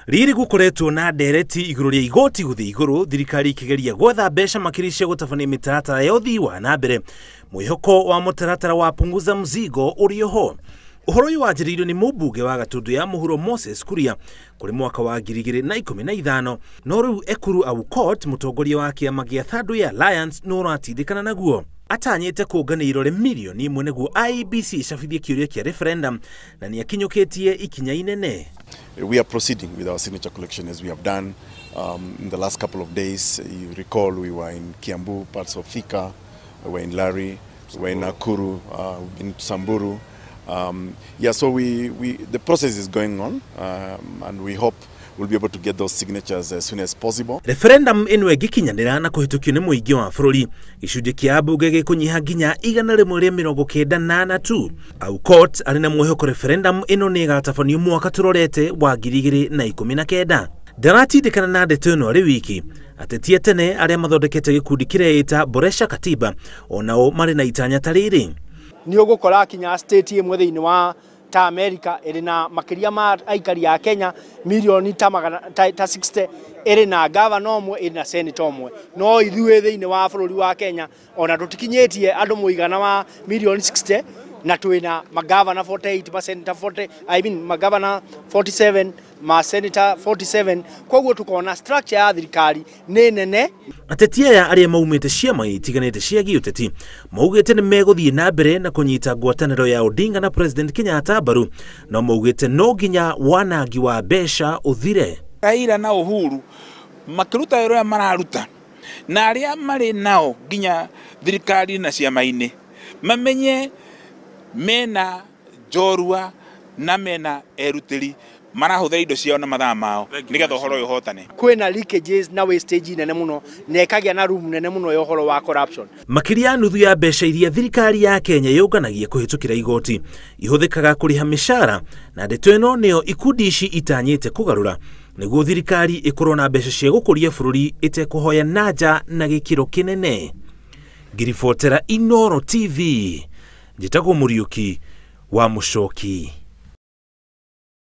Riri gukoretwo na ndereti igũrũ rĩa igoti gũthiĩ igũrũ, thirikari ikigeria gwetha mbeca makĩria cia gũtabania mĩtaratara ya ũthii wa na mbere. Mwĩhoko wa mũtaratara wa punguza mzigo ũrĩ oho. Ũhoro ũyũ wanjĩrĩirio nĩ mũmbunge wa Gatundu ya Mũhuro Moses Kuria kũrĩ mwaka wa 2015, no rĩu Ekuru Aukot, mũtongoria wa kĩama gĩa Third Way Alliance, nĩ ũratindĩkana naguo. Atanyĩte kũngania irore 1 million nĩguo IEBC icabithie kĩũria kĩa referendum, na nĩ akinyũkĩtie ikinya inene. We are proceeding with our signature collection as we have done in the last couple of days. You recall we were in Kiambu, parts of Thika, we were in Lari, we were in Nakuru, in Samburu. Yeah, so the process is going on and we hope we'll be able to get those signatures as soon as possible. Referendum ĩno ĩngĩkinyanĩra na kũhĩtũkio nĩ mũingĩ wa bũrũri, gĩcunjĩ kĩa ambunge gĩkũnyiha nginya 194 tu. Aukot arĩ na mwĩhoko referendum ĩno nĩ ĩgatabanio mwaka tũrorete wa 2019. Ndaratindĩkana na ndeto ĩno arĩ wiki. Ateti a tene arĩa mathondekete gĩkundi kĩreĩta Boresha Katiba onao marĩ na itanya ta rĩrĩ. Nĩ ũgũkora kinya state ĩmwe thĩinĩ wa ta America ĩrĩ na makĩria ma aikari a Kenya milioni ta magana ta 60, ĩrĩ na governor ũmwe, ĩrĩ na senator ũmwe. No ithuĩ thĩinĩ wa bũrũri wa Kenya ona tũtikinyĩtie andũ mũigana wa milioni 60, na twĩna magavana 48%, 40, I mean, magavana 47, ma senator 47. Koguo tukona structure ya thirikari nĩ nene. Ateti aya arĩa maumĩte ciama itiganĩte cia gĩũteti maugĩte nĩ megũthiĩ na mbere na kũnyita ngwatanĩro ya Odinga na President Kenyatta mbaru, no maugĩte no nginya wanangi wa mbeca ũthire. Raila na Uhuru makĩruta wĩra ũrĩa mararuta na arĩa marĩ nao nginya thirikari na ciama-inĩ, mamenye mena njorua na mena erutĩri marahũthĩra indo ciao na mathaa mao nĩgetha ũhoro ũyũ ũhotane. Kwĩna leakages na wastage nene mũno, na ĩkagĩa na room nene mũno ya ũhoro wa corruption. Makĩria ya nuthu ya mbeca iria thirikari ya Kenya yũnganagia kũhĩtũkĩra igoti ihũthĩkaga kũrĩha mĩcara, na ndeto ĩno nĩyo ikundi ici itanyĩte kũgarũra nĩguo thirikari ĩkorwo na mbeca cia gũkũria bũrũri ĩtekũhoya na nja na gĩkĩro kĩnene. Ngiribotera Inooro TV, njĩtagwo Mũriũki wa Mũcoki.